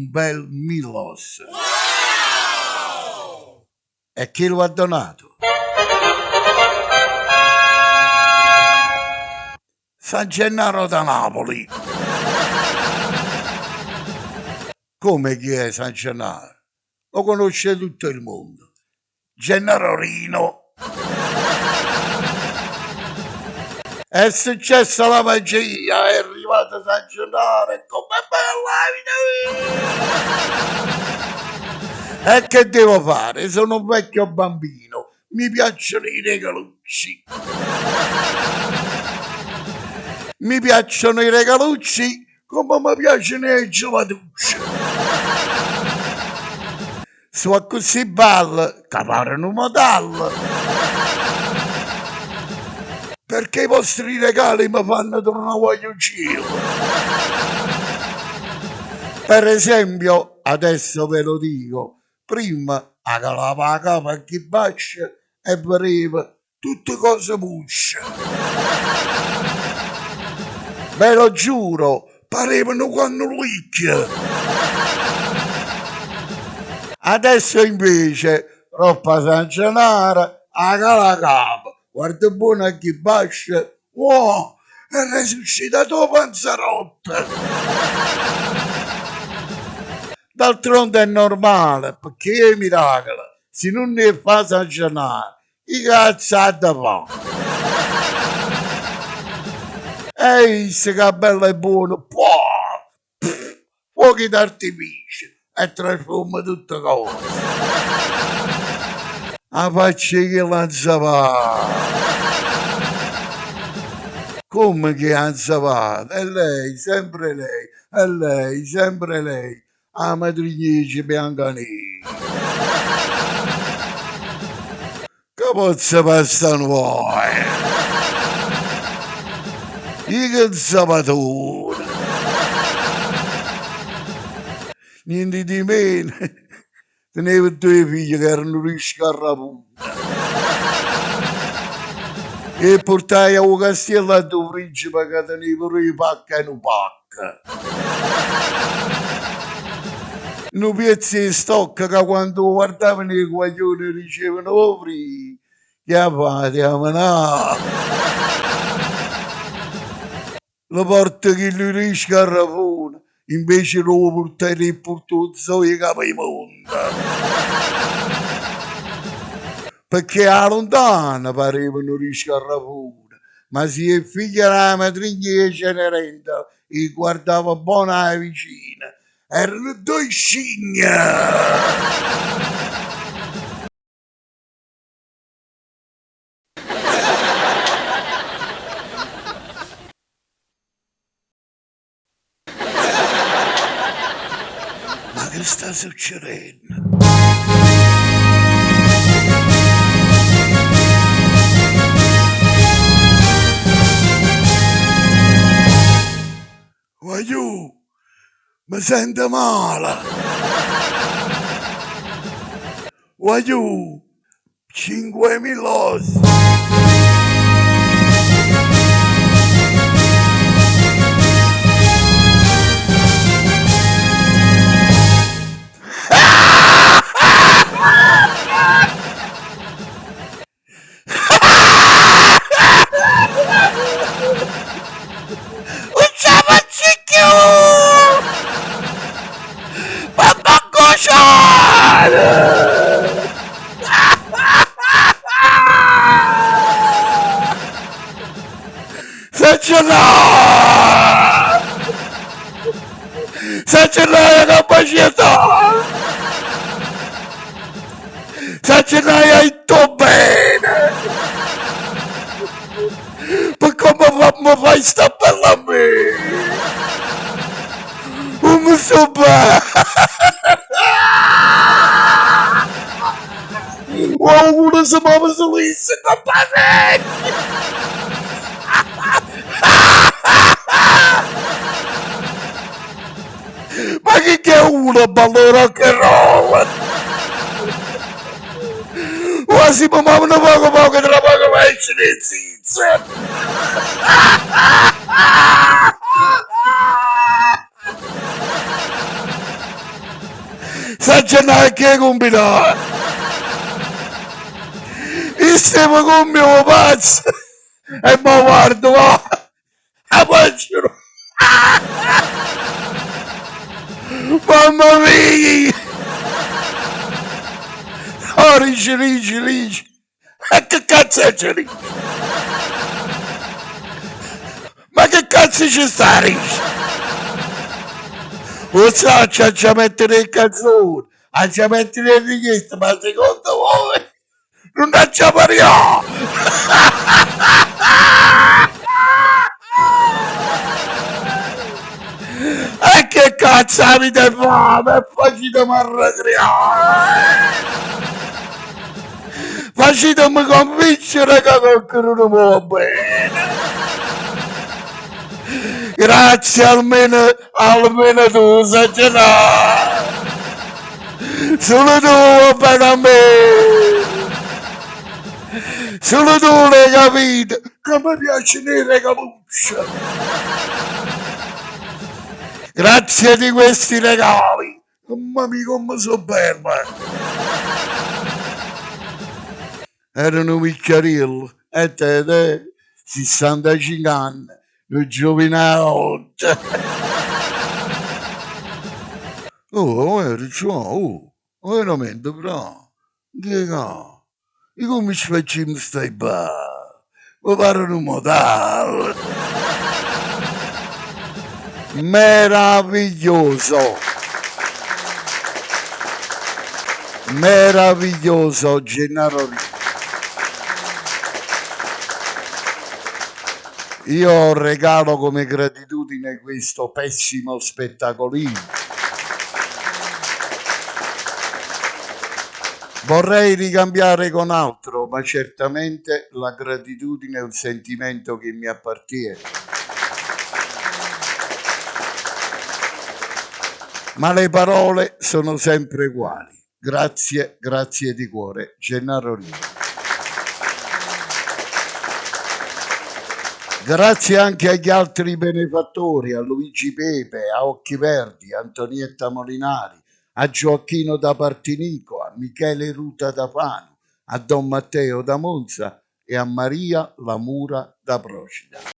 Un bel Milos. E chi lo ha donato? San Gennaro da Napoli. Come chi è San Gennaro? Lo conosce tutto il mondo. Gennaro Rino. È successa la magia, è arrivato San Gennaro e com'è bella la vita mia! E che devo fare? Sono un vecchio bambino, mi piacciono i regalucci. Mi piacciono i regalucci come mi piacciono 'e gelatucce. So' accussì belle ca pareno modello. Perché i vostri regali me fanno turnà guagliunciello. Per esempio, adesso ve lo dico, primma acalavo 'a capa a chi bascia e vedevo tutte cose musce. Ve lo giuro, pareva nu cannulicchio. Adesso invece, roppo San Gennaro, acalo 'a capa, guardo buono a chi bascia, uò, è resuscitato 'o panzerotto! D'altronde è normale, pecché 'e miracoli, si nun 'e fa San Gennaro, Chi cazz adda fa? E isso ca bello e buono, puah! Pff! Fuochi d'artificio e trasforma tutte cose. 'A faccia 'e chella 'nzevata! Comme che 'a 'nzevata? E lei, sempre lei, e lei, sempre lei, 'A matrigna 'e Biancaneve. Ca pozza passà nu guaio. I' che 'nzavatore. Niente di meno. Teneva ddoje figlie ca erano duje scarrafune. 'E purtaje a 'o castiello addo 'o principe ca teneva duje pacche e nu pacco. Nu piezzo 'e stocca ca quando 'o guardavano 'e guaglione dicevano 'O pri', che 'a fate 'a menà? Lo porta chillu duje scarrafone, invece d' 'o purtà 'e purtà 'o zoo 'e Capemonte. Pecché 'a luntano parevano duje scarrafune, ma si 'e figlie d' 'a matrigna 'e Cenerentola 'e guardava buono 'a vicino, erano ddoje scigne! Ma che sta succerenno? Guagliù, me sento male! Guagliù, Cinquemila ossa! Nun ce 'a faccio cchiù! M'aggia cucinare! San Gennà! San Gennà 'a capacità! San Gennà hai 'itto bene! Pe comme me fai sta bella a me! Comme sto bene! 'O culo se move sul isso 'ncopp 'a seggia! Ma chi che è uno balla 'o rock and roll? Ua si me movo nu poco poco tra poco m'esceno 'e zizze! San Gennaro che 'e cumbinà? Io stevo comme 'o pazzo e mo guardo va 'a faccio Mamma mia! Oh dice dice dice E che cazzo è dice? Ma che cazzo ci sta a dicere? 'O saccio, aggia mettere 'e canzone, aggia mettere 'e richieste, ma secondo voi nun aggia parià? E che cazzo avite fa? Me faciteme arrecrià! Faciteme convincere ca qualcuno me vo bene. Grazie almeno, almeno tu, San Gennà. Solo tu vuò bene a me. Solo tu l'hai capito che mi piacciono 'e regalucce. Grazie di questi regali. Mamma mia comme so' belle! Era nu vicchiariello e te te 65 anne, nu giuvinotto. Oh, era già, oh, veramente bravo. Diego, e come ci facciamo stai bene? Mi pare nu motel. Meraviglioso. Meraviglioso Gennaro Rizzo. Io regalo come gratitudine questo pessimo spettacolino. Vorrei ricambiare con altro, ma certamente la gratitudine è un sentimento che mi appartiene. Ma le parole sono sempre uguali. Grazie, grazie di cuore. Gennaro Rizzo. Grazie anche agli altri benefattori, a Luigi Pepe, a Occhi Verdi, a Antonietta Molinari, a Gioacchino da Partinico, a Michele Ruta da Fano, a Don Matteo da Monza e a Maria Lamura da Procida.